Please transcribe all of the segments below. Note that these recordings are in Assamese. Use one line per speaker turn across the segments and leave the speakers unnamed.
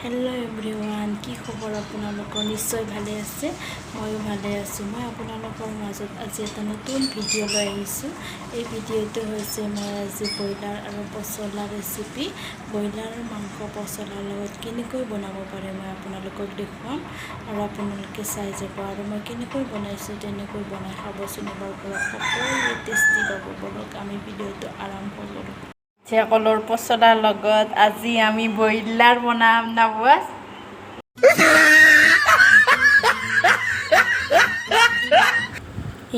হেল্ল' এভৰিৱান, কি খবৰ আপোনালোকৰ? নিশ্চয় ভালে আছে। ময়ো ভালে আছোঁ। মই আপোনালোকৰ মাজত আজি এটা নতুন ভিডিঅ' লৈ আহিছোঁ। এই ভিডিঅ'টো হৈছে মই আজি ব্ৰইলাৰ আৰু পচলা ৰেচিপি, ব্ৰইলাৰ মাংস পচলাৰ লগত কেনেকৈ বনাব পাৰে মই আপোনালোকক দেখুৱাম আৰু আপোনালোকে চাই যাব আৰু মই কেনেকৈ বনাইছোঁ তেনেকৈ বনাই খাবচোন এবাৰ ঘৰত, সকলোৱে টেষ্টি পাব। ব'লক, আমি ভিডিঅ'টো আৰম্ভ কৰোঁ।
কলৰ পচলাৰ লগত আজি আমি ব্ৰইলাৰ বনাম না বছ?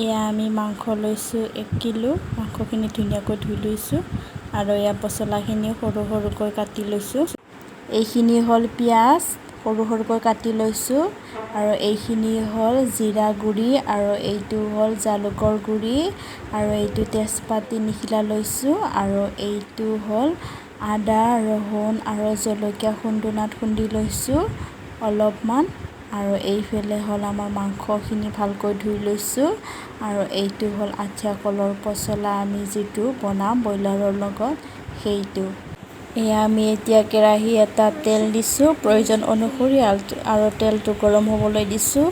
এয়া আমি মাংস লৈছোঁ 1 কিলো। মাংসখিনি ধুনীয়াকৈ ধুই লৈছোঁ আৰু এয়া পচলাখিনি সৰু সৰুকৈ কাটি লৈছোঁ। এইখিনি হ'ল পিঁয়াজ, সৰু সৰুকৈ কাটি লৈছোঁ আৰু এইখিনি হ'ল জিৰা গুড়ি আৰু এইটো হ'ল জালুকৰ গুড়ি আৰু এইটো তেজপাত 3 খিলা লৈছোঁ আৰু এইটো হ'ল আদা, ৰহুন আৰু জলকীয়া খুন্দুনাত খুন্দি লৈছোঁ অলপমান। আৰু এইফালে হ'ল আমাৰ মাংসখিনি ভালকৈ ধুই লৈছোঁ আৰু এইটো হ'ল আঠিয়া কলৰ পচলা, আমি যিটো বনাম ব্ৰইলাৰৰ লগত সেইটো। এয়া আমি এতিয়া কেৰাহী এটাত তেল দিছোঁ প্ৰয়োজন অনুসৰি আৰু তেলটো গৰম হ'বলৈ দিছোঁ।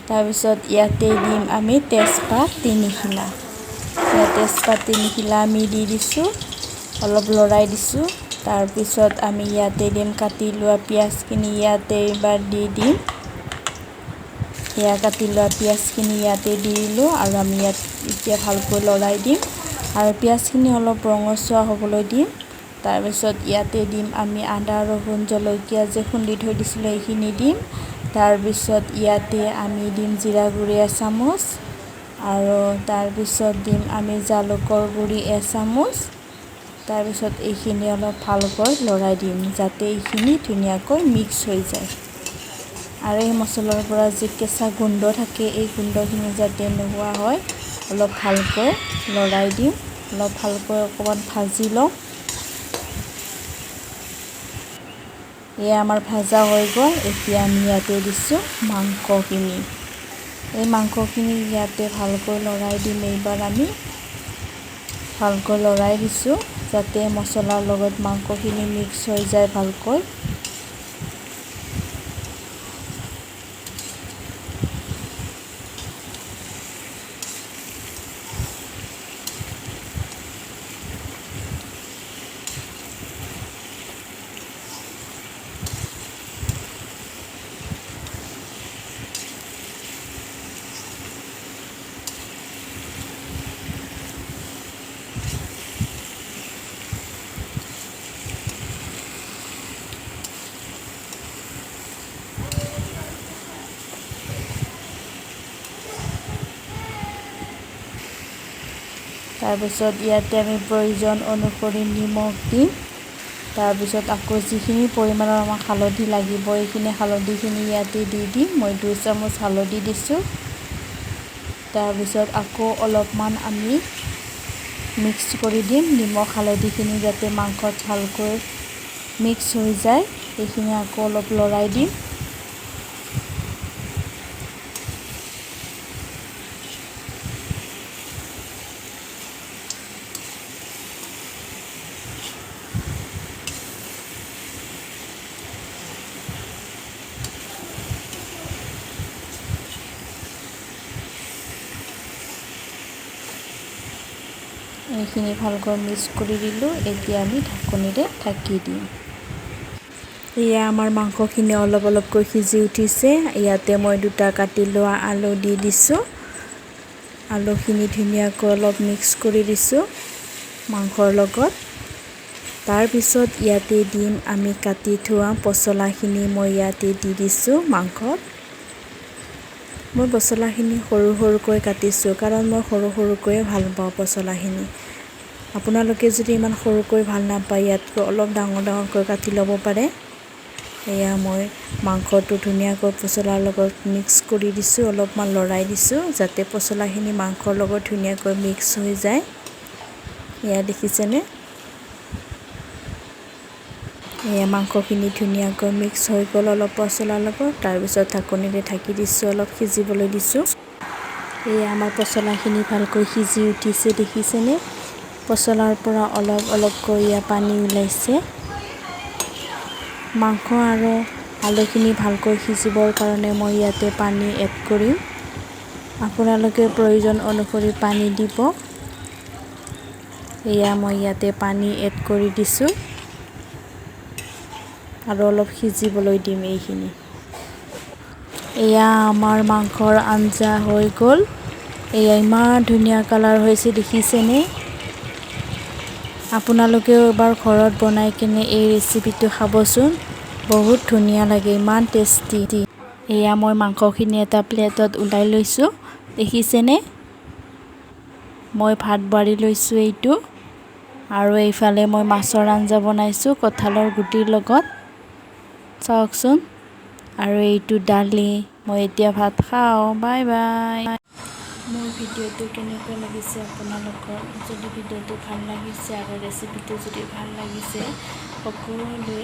তাৰপিছত ইয়াতে দিম আমি তেজপাত 3 খিলা। তেজপাত 3 খিলা আমি দি দিছোঁ, অলপ লৰাই দিছোঁ। তাৰপিছত আমি ইয়াতে দিম কাটি লোৱা পিঁয়াজখিনি। ইয়াতে এইবাৰ দি দিম। এয়া কাটি লোৱা পিঁয়াজখিনি ইয়াতে দি দিলোঁ আৰু আমি ইয়াত এতিয়া ভালকৈ লৰাই দিম আৰু পিঁয়াজখিনি অলপ ৰঙচুৱা হ'বলৈ দিম। তাৰপিছত ইয়াতে দিম আমি আদা, ৰহুন, জলকীয়া যে খুন্দি থৈ দিছিলোঁ, সেইখিনি দিম। তাৰপিছত ইয়াতে আমি দিম জিৰা গুড়ি এচামুচ আৰু তাৰপিছত দিম আমি জালুকৰ গুড়ি এচামুচ। তাৰপিছত এইখিনি অলপ ভালকৈ লৰাই দিম, যাতে এইখিনি ধুনীয়াকৈ মিক্স হৈ যায় আৰু এই মছলাৰ পৰা যি কেঁচা গোন্ধ থাকে, এই গোন্ধখিনি যাতে নোহোৱা হয়। অলপ ভালকৈ লৰাই দিম, অলপ ভালকৈ অকণমান ভাজি লওঁ। এয়া আমাৰ ভাজা হৈ গ'ল। এতিয়া আমি ইয়াতে দিছোঁ মাংসখিনি। এই মাংসখিনি ইয়াতে ভালকৈ লৰাই দিম। এইবাৰ আমি ভালকৈ লৰাই দিছোঁ, যাতে মছলাৰ লগত মাংসখিনি মিক্স হৈ যায় ভালকৈ। তাৰপিছত ইয়াতে আমি প্ৰয়োজন অনুসৰি নিমখ দিম। তাৰপিছত আকৌ যিখিনি পৰিমাণৰ আমাক হালধি লাগিব, এইখিনি হালধিখিনি ইয়াতে দি দিম। মই 2 চামুচ হালধি দিছোঁ। তাৰপিছত আকৌ অলপমান আমি মিক্স কৰি দিম। নিমখ হালধিখিনি যাতে মাংসত ভালকৈ মিক্স হৈ যায়, সেইখিনি আকৌ অলপ লৰাই দিম। এইখিনি ভালকৈ মিক্স কৰি দিলোঁ। এতিয়া আমি ঢাকনিৰে ঢাকি দিম। এয়া আমাৰ মাংসখিনি অলপ অলপকৈ সিজি উঠিছে। ইয়াতে মই দুটা কাটি লোৱা আলু দি দিছোঁ। আলুখিনি ধুনীয়াকৈ অলপ মিক্স কৰি দিছোঁ মাংসৰ লগত। তাৰপিছত ইয়াতে দিম আমি কাটি থোৱা পচলাখিনি। মই ইয়াতে দি দিছোঁ মাংসত। মই পচলাখিনি সৰু সৰুকৈ কাটিছোঁ, কাৰণ মই সৰু সৰুকৈয়ে ভাল পাওঁ পচলাখিনি। আপোনালোকে যদি ইমান সৰুকৈ ভাল নাপায়, ইয়াতকৈ অলপ ডাঙৰ ডাঙৰকৈ কাটি ল'ব পাৰে। এয়া মই মাংসটো ধুনীয়াকৈ পচলাৰ লগত মিক্স কৰি দিছোঁ, অলপমান লৰাই দিছোঁ, যাতে পচলাখিনি মাংসৰ লগত ধুনীয়াকৈ মিক্স হৈ যায়। এয়া দেখিছেনে? এয়া মাংসখিনি ধুনীয়াকৈ মিক্স হৈ গ'ল অলপ পচলাৰ লগত। তাৰপিছত ঢাকনিৰে ঢাকি দিছোঁ, অলপ সিজিবলৈ দিছোঁ। এয়া আমাৰ পচলাখিনি ভালকৈ সিজি উঠিছে, দেখিছেনে? পচলাৰ পৰা অলপ অলপকৈ এয়া পানী ওলাইছে। মাংস আৰু আলুখিনি ভালকৈ সিজিবৰ কাৰণে মই ইয়াতে পানী এড কৰিম। আপোনালোকে প্ৰয়োজন অনুসৰি পানী দিব। এয়া মই ইয়াতে পানী এড কৰি দিছোঁ আৰু অলপ সিজিবলৈ দিম এইখিনি। এয়া আমাৰ মাংসৰ আঞ্জা হৈ গ'ল। এয়া ইমান ধুনীয়া কালাৰ হৈছে, দেখিছেনে? আপোনালোকেও এবাৰ ঘৰত বনাই কিনে এই ৰেচিপিটো খাবচোন, বহুত ধুনীয়া লাগে, ইমান টেষ্টি। এয়া মই মাংসখিনি এটা প্লেটত ওলাই লৈছোঁ, দেখিছেনে? মই ভাত বাঢ়ি লৈছোঁ এইটো। আৰু এইফালে মই মাছৰ আঞ্জা বনাইছোঁ কঁঠালৰ গুটিৰ লগত, চাওকচোন। আৰু এইটো দালি। মই এতিয়া ভাত খাওঁ। Bye bye. মোৰ ভিডিঅ'টো কেনেকুৱা লাগিছে আপোনালোকৰ? যদি ভিডিঅ'টো ভাল লাগিছে আৰু ৰেচিপিটো যদি ভাল লাগিছে, সকলোৱে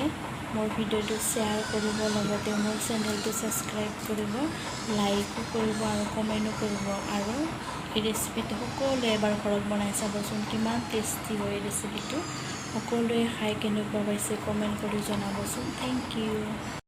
মোৰ ভিডিঅ'টো শ্বেয়াৰ কৰিব, লগতে মোৰ চেনেলটো ছাবস্ক্ৰাইব কৰিব, লাইকো কৰিব আৰু কমেণ্টো কৰিব। আৰু এই ৰেচিপিটো সকলোৱে এবাৰ ঘৰত বনাই চাবচোন, কিমান টেষ্টি হয় এই ৰেচিপিটো। সকলোৱে খাই কেনেকুৱা পাইছে কমেণ্ট কৰি জনাবচোন। Thank U.